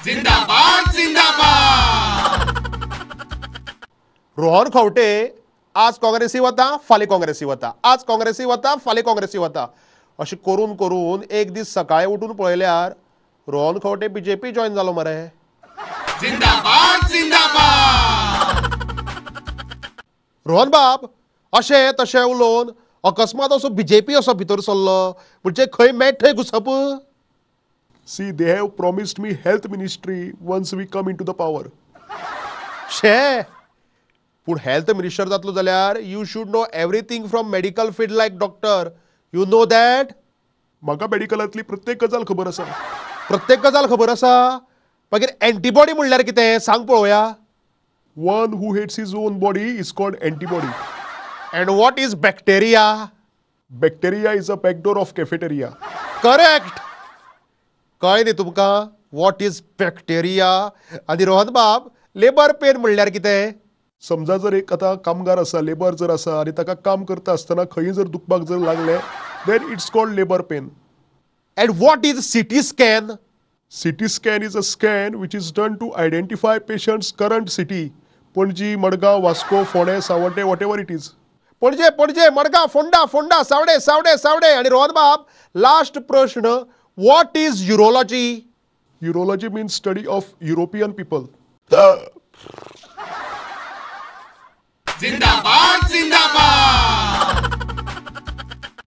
जिंदाबाद जिंदाबाद. रोहन खंवटे आज काँग्रेसी वता फाल्यां काँग्रेसी वता, आज काँग्रेसी वता फाल्यां काँग्रेसी वता, अशें करून करून एक दीस सकाळीं उठून पळयल्यार रोहन खंवटे बीजेपी जॉयन जालो मरे. जिंदाबाद जिंदाबाद. रोहन बाब अशें तशें उलोवन अकस्मात असो बीजेपी असो भितर सरलो म्हणजे खंय मेट थंय घुसप. See, they have promised me health ministry once we come into the power. शे, पूण हेल्थ मिनिस्टर जातलो जाल्यार you should know everything from medical field like doctor, you know that. म्हाका मेडिकलांतली प्रत्येक गजाल खबर आसा. प्रत्येक गजाल खबर आसा? मागीर एंटीबॉडी म्हणल्यार कितें सांग पळोवया. One who hates his own body is called antibody. And what is bacteria? Bacteria is a backdoor of cafeteria. Correct. कळ्ळें न्ही तुमकां what is bacteria? आनी रोहन बाब, लेबर पेन म्हणल्यार कितें? समजा जर एक आतां कामगार आसा, लेबर जर आसा आनी ताका काम करता आसतना खंय जर दुखपाक जर लागलें then it's called labour pain. And what is CT scan? CT scan is a scan which is done to identify patient's current city. Panaji, Madgaon, Vasco, Fonde, Sawarde, whatever it is. Panaji, Panaji, Madgaon, Ponda, Ponda, Savade, Savade, Savade. आनी रोहन बाब, last प्रश्न, what is urology? Urology means study of European people. जिंदाबाद जिंदाबाद.